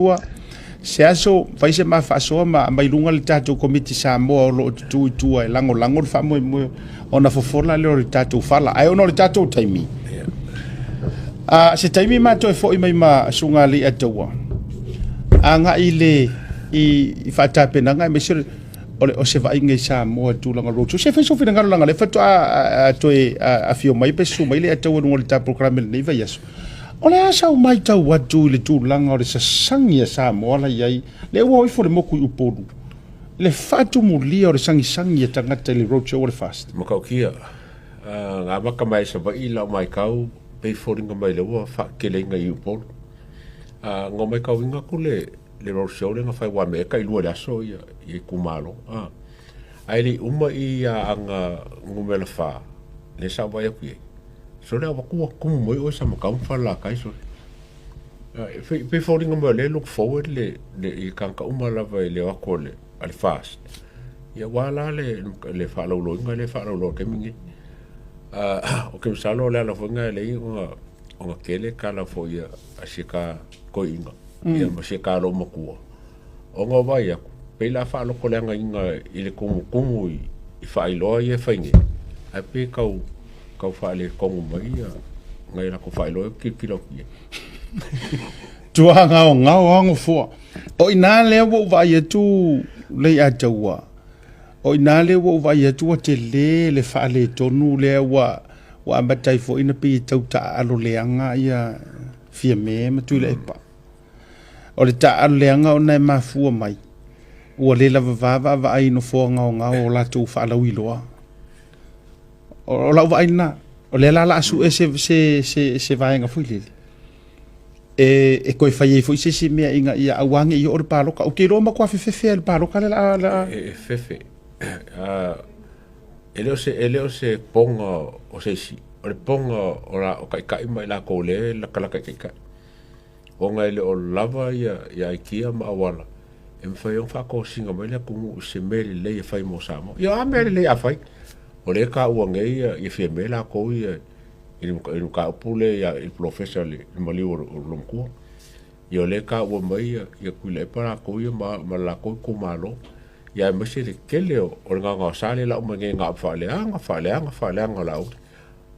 Ua se aso fai se ma faasoa ma aumai luga le tatou Komiti Samoa o lo o tutu i tua e lagolago le faamoemoe ona fofola lea o le tatou fala. Ae ona o le tatou taimi, a se taimi matou e foi mai ma Susuga Leiataua agai i le i faatapenaga aemaise o le o se vaaiga i Samoa i le tulaga o le roadshow. Se fai sou finagalo leaga o lea faatoa toe afio mai pe susu mai Leiataua i luga o le ta polokalame i lenei vaiaso. O le a sau matau atu i le tulaga o le sasagi a Samoa la i ai, lea ua o ifo le moku i Upolu, le faatumulia o le sagisagi a tagata i le roadshow o le FAST. Matautia, na amata mai i Savaii lau matau pei foliga mai lea ua faateleina i Upolu. Na ou matauina atu le roadshow lea na fai aua mea e tailua i le aso ia itumalo. Ae le i uma i Aana numera 4 lea sa ou vaai atu i ai, Sole a ua tumu mai oe Samatau ma Falelatai sole. E pei foliga mai o lea e look forward le i tagata uma lava i le o atu a le FAST. Ia aua la le faalauiloaina lea e faalauiloa i le taimi lenei. Ou te masalo o le ala foi lena e ala ai ona tele tala foi a si ta toeaina ia ma si ta loomatua ona o vaai atu pei la faalotoleagaina i le tumutumu i faailoa ia e fai nei ae pei e tau tau faaletonu mai ia nai latou faailoa ia ou te tilotilo atu i ai. Tua gaogao lava nofoa. O i ina lea ua ou vaai atu Leiataua, o i ina lea ua ou vaai atu ua tele le faaletonu lea ua ua amata ai foi ona pei e tau taaalo leaga ia Fiame ma Tuilaepa. O le taaalo leaga ona e mafua mai ua le lava va vaavaai i nofoa gaogao o latou faalauiloa. O lau vaai lena, o lea la o le a sue se vaega foi lele e toe fai ai foi se isi mea ina ia aua ne i oo le palota. Ou te iloa matua fefefe lava i le palota lea o le a... E fefe. E le o se poga o se isi, o le poga o taitai ma i latou o lea e latalata i taitai. Ona e le o lava ia aikia ma auala e mafai ai ona faatosina mai le atunuu i se mea lelei e fai mo Samoa. Ia o a mea lelei a fai? O lea e taua nei ia Fiame latou ia i le mataupu lea i le polofesa i le maliu o le loomatua. Ia o lea e taua mai ia Tuilaepa latou ia ma le latou itumalo. Ia aemaise le tele o le gaogaosa lea e lau mai nei na o le faaleaga, faaleaga, faaleaga o Laauli.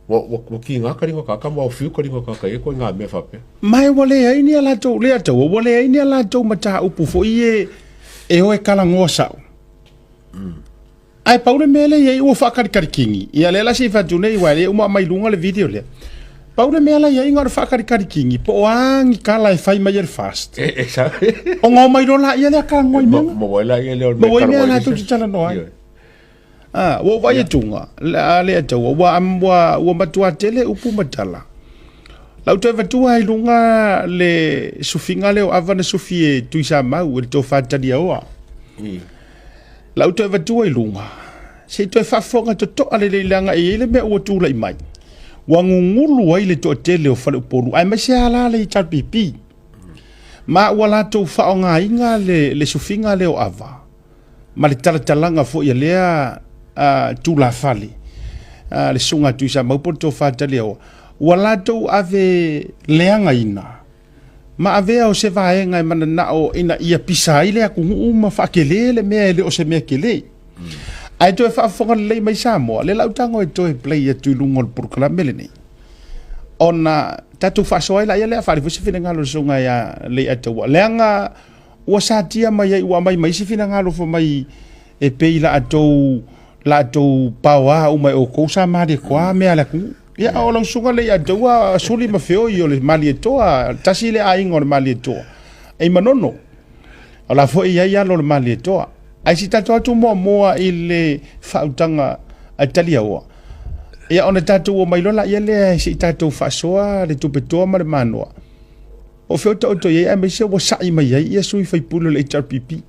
Ua tiga ka lima tagata ma ua fiu ka lima tagata i ia ituaiga mea faapea. Ma ua leai ni a latou, le ataua, ua leai ni a latou mataupu foi e o e talanoa sao. Ae pau le mea lea e i ai ua faakalikali Ia lea la se i fai atu nei, aua e le uma aumai luga le video lea. Pau le mea la e i ai na o le faakalikali po o a ni tala e fai mai e le FAST. E sa. Ona omai loa laia lea talanoa i mea. Maua ai laia lea o le mea Maua ai mea latou te talanoa ai. Ua ou vaai atuga, a le ataua, ua, ua, ua matua tele upu ma tala. Lau toe vatua ai luga le sufiga lea o ava na sufi e Tuisamau e le tofa Taliaoa. Lau toe vatua i luga, se i toe faafofoga totoa lelei leaga e i ai le mea ua tulai mai. Ua gugulu ai le toatele o Faleupolu, aemaise lava la le HRPP. Ma ua latou faaaogaina le sufiga lea o ava ma le talatalaga foi a lea tulafale a le susuga a Tuisamau po o le Tofa Taliaoa, ua latou ave leagaina ma avea o se vaega e mananao ina ia pisa ai le atunuu ma faatele le mea e le o se mea tele. Ae toe faafofoga lelei mai Samoa, lea la ou tago e toe play atu i luga o le polokalame lenei, ona tatou faasoa ai laia lea, faaali foi se finagalo o le susuga ia Leiataua, leaga Ua satia mai ai, ua aumai ma isi finagalo fai mai e pei latou latou paoa uma e outou sa Malietoa mea a le atunuu. Ia o lau susuga lea ia te ua suli ma feoi o le Malietoa, tasi le aiga o le Malietoa. E i Manono. O la foi e i ai alo o le Malietoa. Ae si tatou atu muamua i le faautaga a Taliaoa. Ia ona tatou omai loa laia lea se i tatou faasoa le tupetoa ma le manoa. O fea o taoto i ai aemaise ua sa'i mai ai ia sui faipule o le HRPP.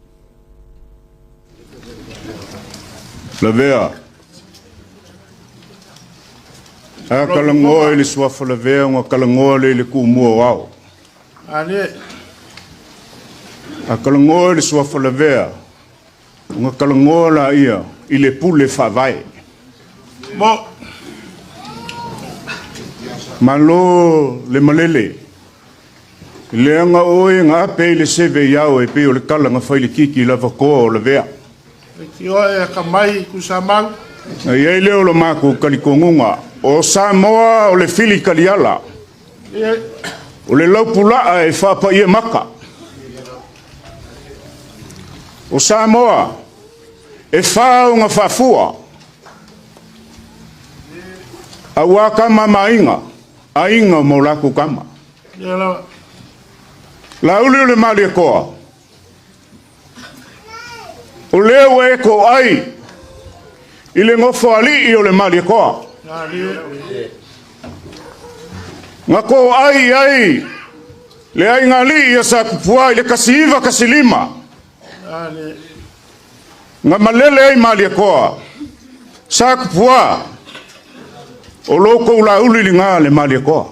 Lavea. A talanoa i le suafa Lavea ona talanoa lea i le Tumua o Ao. Ale. A talanoa i le suafa Lavea ona talanoa laia i le pule faavae. Mo. Malo le malele. Leaga oe ga ape ai le seve iā oe e pei o le kala na fai i le kiki lavakoa o Lavea. Leitioa e akamai Tuisamau. Na i ai lea o le matou talitonuga, o Samoa o le fili taliala, o le laupulaa e faapaia maka. O Samoa e ona faafua, aua tama ma aiga, aiga ma o latou tama. Lauli o le Malietoa, o lea ua e toai i le nofoalii o le Malietoa. Na toai i ai le aigalii ia Satupua i le 1915, na malele ai Malietoa, Satupua, o lo tou lauli liga le Malietoa.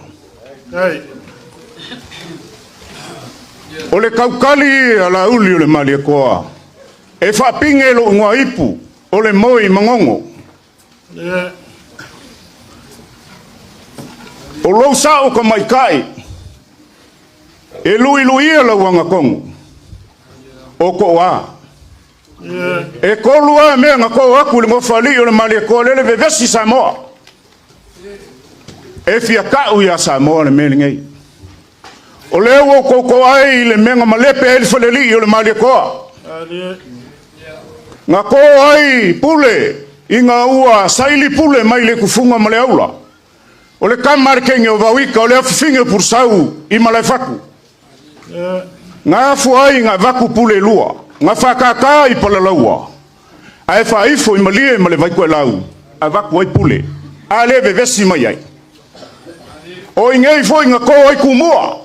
O le taukali a lauli o le Malietoa, e faapige lou igoa ipu o le moi Magogo. O lou sao tamaitai, e luiluia lau agatonu, o toa. E tolu lava mea na to atu i le nofoalii o le Malietoa lele vevesi Samoa. E fia tau ia Samoa le mea lenei. O lea ua outou toa ai i le mea na malepe ai le falelii o le Malietoa. Na to ai pule ina ua saili pule mai le tufuga ma le aula. O le tama a le teine o Vauika, o le afifine o Pulusau i Malaefatu. Na afua ai na avatu pule e lua, na faatata i Palalaua, ae faaifo i Malie ma le Vaitoelau, avatu ai pule, a le vevesi mai ai. O inei foi na to ai Tumua.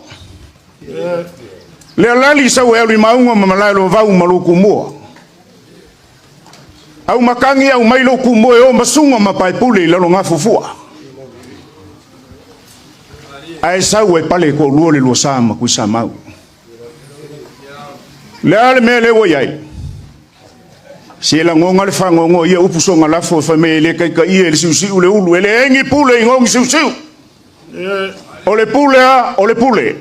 Le alali sau e alu i Maunga ma malae lo vau ma lou Tumua. Au makagi au mai lou Tumua e o masuga ma paepule i lalo gafufua. Ae sau e pale toalua le luasa ma Tuisamau. Le a le mea lea ua i ai? Se lagoga le fagogo ia upu soga lafo e fai mai e le taitaia e le siusiu le ulu, e leai ni pule i gogi siusiu. O le pule a, o le pule.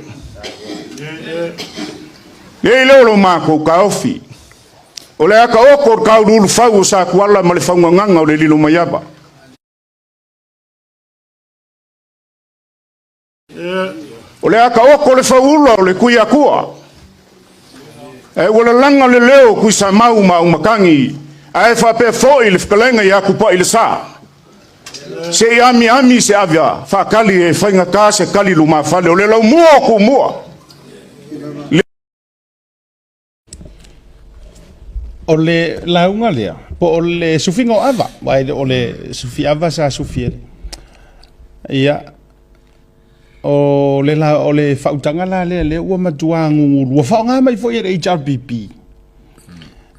Lea i leo lo matou taofi. O le aka oko o le kauluulu fau o Satuala ma le faugagaga o le lilo maiava. O le aka oko o le fauula o le Tuiatua. Ae ua lalaga le leo o Tuisamau ma Aumakagi, ae faapea foi le fetalaiga ia Tupai le Sa. Se i amiami se avea faatali e faigata se tali lumafale o le laumua o Tumua. O le lauga lea, po o le sufiga o ava, aua e le o le sufi ava sa sufi e le. Ia, o le, la, o le faautaga la lea, lea ua matua gugulua, faaaoga mai foi e le HRPP.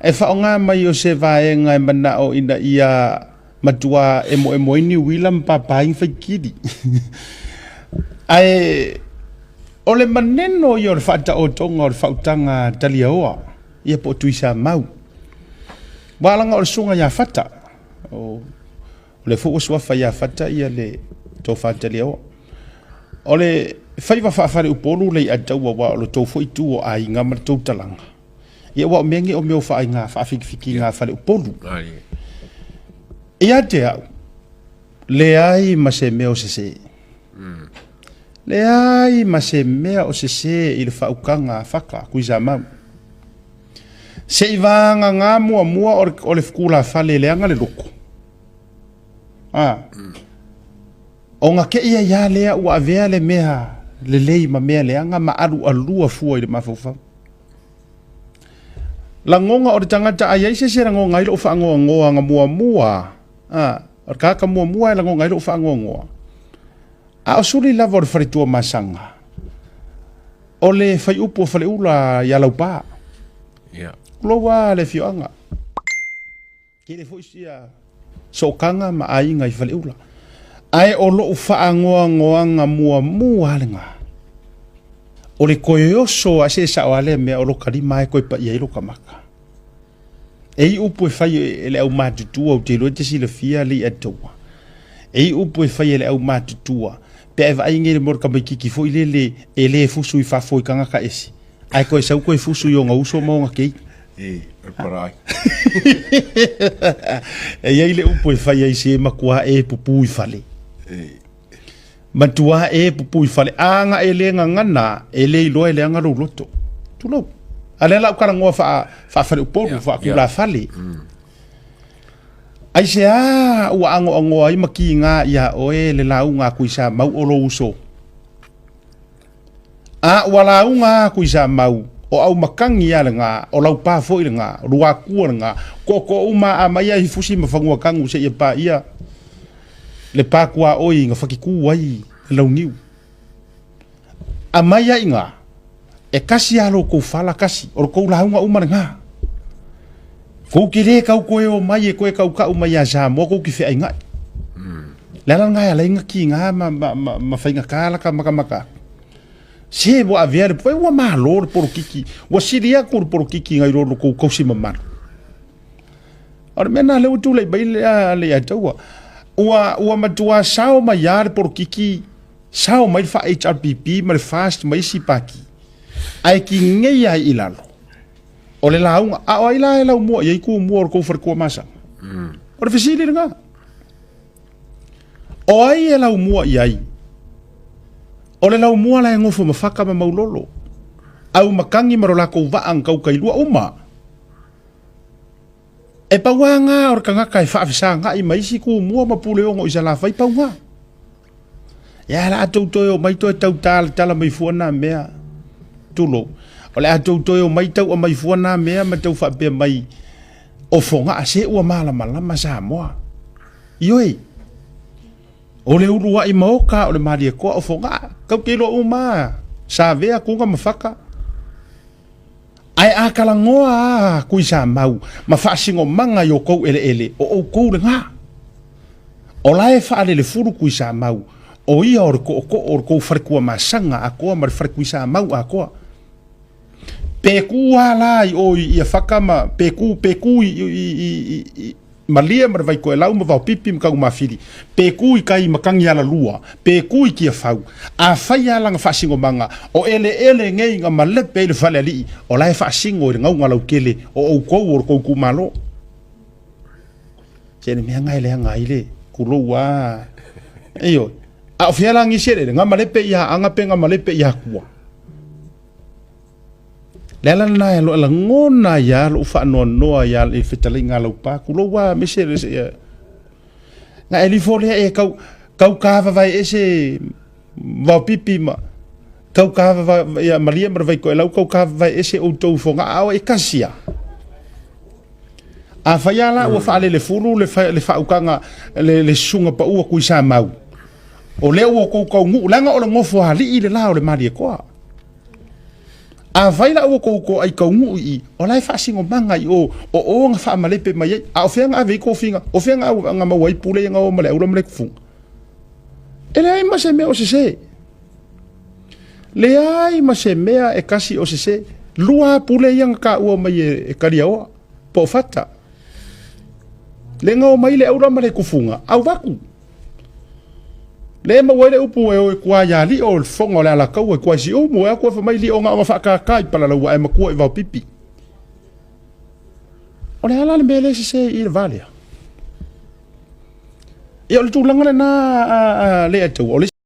E faaaoga mai o se vaega e manao ina ia matua emoemo ai Niuila ma papa ai faikili. Ae o le maneno ia o le faataotoga o le faautaga taliaoa, ia po o Tuisamau. Ua laga o le susuga ia Fata, o le foi ua suafa ia Fata ia le tofa taliaoa. O le faiva faafaleupolu le i'a taua, aua o le tou foi tu o aiga ma le tou talaga. Ia aua o mea nei o mea o faaiga faafikifikiga faleupolu. Ia te au, leai ma se mea o sese. Leai ma se mea o sese i le faaukaga a Fata Tuisamau. Se i vagagā muamua o le fekulafale leaga le loto. A. Ona te i ai lava lea ua avea le mea lelei ma mea leaga ma alualua fua i le mafaufau. Lagona o le tagata a i ai se isi e lagona ai lou faanoanoaga muamua, a, o le tagata muamua e lagona ai lou faanoanoa, a o suli lava o le faletua masaga, o le faiupu o Faleula ia Laupa. Yeah. Tulou lava le afioaga. Tele foi sia sootaga ma aiga i Faleula. Ae o lou faanoanoaga muamua lava lena, o le toe oso a se sao lava lea mea o lota lima e toe paia ai lota maka. E i upu e fai e le aumatutua, ou te iloa e te silafia le i'a taua. E i upu e fai e le aumatutua, Pe a e vaai nei i le mea o le tamaitiiti foi lele e le fusu i fafo i tagata ese, ae toe sau toe fusu i ona uso ma ona keiki. E, o le paraai. E i ai le upu e fai ai se matua e pupu i fale. E. Matua e pupu i fale. A na e le gagana, e le iloa e leaga lou loto. Tulou. A lea la u talanoa faa, faa-faleupolu, yeah, faa-tulafale. Yeah. Aisea ua agoagoa ai ma kiga iā oe le lauga a Tuisamau o lou uso? A ua lauga a Tuisamau, o Aumatangi a lena, o Laupa foi lena, o Luakua lena, tootoo uma a mai ai fusi ma Fanuatanu seia paia le pa tuaoi na fatitu ai le launiu. Aumai ai iga, e kasi a lo kou fala kasi, o lo kou lauga uma lena. Kou te le kau koe o mai e koe kaukau mai ia Samoa kou ki feaigaʻi. Le ala lena e ala ai na kiga ma, ma, ma, ma faigata la ka makamaka aku. Se ua avea le poe ua malo le polokiki, ua sili aku le polokiki nai lo lo kou kausi mamalu. O le mea lena lea ua tulai mai le, a, le ia taua. Ua, ua matua sao mai lava le polokiki, sao mai le faa-HRPP ma le FAST ma isi pati, ae kinei ai i lalo. O le lauga, a o ai la e laumua i ai kumua o le kou faletua masaga? O le fesili lena. O ai e laumua i ai? O le laumua la e gofo ma faka ma maulolo. Au makangi ma lo lakou vaa na kaukailua uma. E pau lava ngā o le tagata e faafesagai ma isi kumua ma puleogo i Salafai, pau ngā. Ia la tou toe o mai toe tau talatala mai fua nā mea. Tulou. O le a tou toe o mai tau aumai fua nā mea ma tau faapea mai o Fogaa se ua malamalama Samoa. Ioe. O le uluai maoka o le Malietoa o Fogaa. Kau te iloa uma Savea, Kuga ma Faka. Ae a talanoa a Tuisamau ma faasinomaga i o tou eleele, o outou lena. O la e faalelefulu Tuisamau, o ia o le tootoo o le tou faletuamasaga atoa ma le fale Tuisamau atoa. Pe ku a la i o i Faka ma pe ku, pe ku i, i, i, i, i Malie ma le Vaitoelau ma Vaopipi ma Taugmafili, pe ku i kai Matagialalua, pe ku i Tiafau, afai a lana faasinomaga, o eleele nei na malepe ai le falealii, o la e faasino i le gauga lautele o outou o le tou itumalo. Se le mea na e leaga ai le kulou a. Ioe. A o fea la nisi eleele, na malepe i Aana pe na malepe i Atua. Le ala lena e loa lagona ai lava lou faanoanoa ia le fetalaiga a Laupa, tulou lava aemaise le se na e lifo lea e kau kau kavavae ese vaopipi ma kau kavavae ia malie ma le Vaitoelau kau kavavae ese outou i Fogaa o e kasi a. Afai lava la ua faalelefulu le le faautaga le le susuga paua Tuisamau, o lea ua outou taunuu leaga o le nofoalii le la o le Malietoa. Afai la ua tou toai taunuu i i, o la e faasinomaga i o, o o na faamalepe mai ai. A o fea na ave ai tofiga? O fea na, na maua ai pule ia na o ma le aula ma le kufuga? E leai ma se mea o sese. Leai ma se mea e kasi o sese. Lua pule ia na taua mai e, e Kaliaoa, po o Fata. Le na o mai le aula ma le kufuga, au vaku. Le maua ai le upu e o e kua ia lio o le fofoga o le alakaua e kua i siumu e aku e fai mai lio nga o faakākā i Palalaua ae matua i Vaopipi. O le a la le mea lea e sese i le va lea? Ia o le tulaga lena a, a, a le taua. O le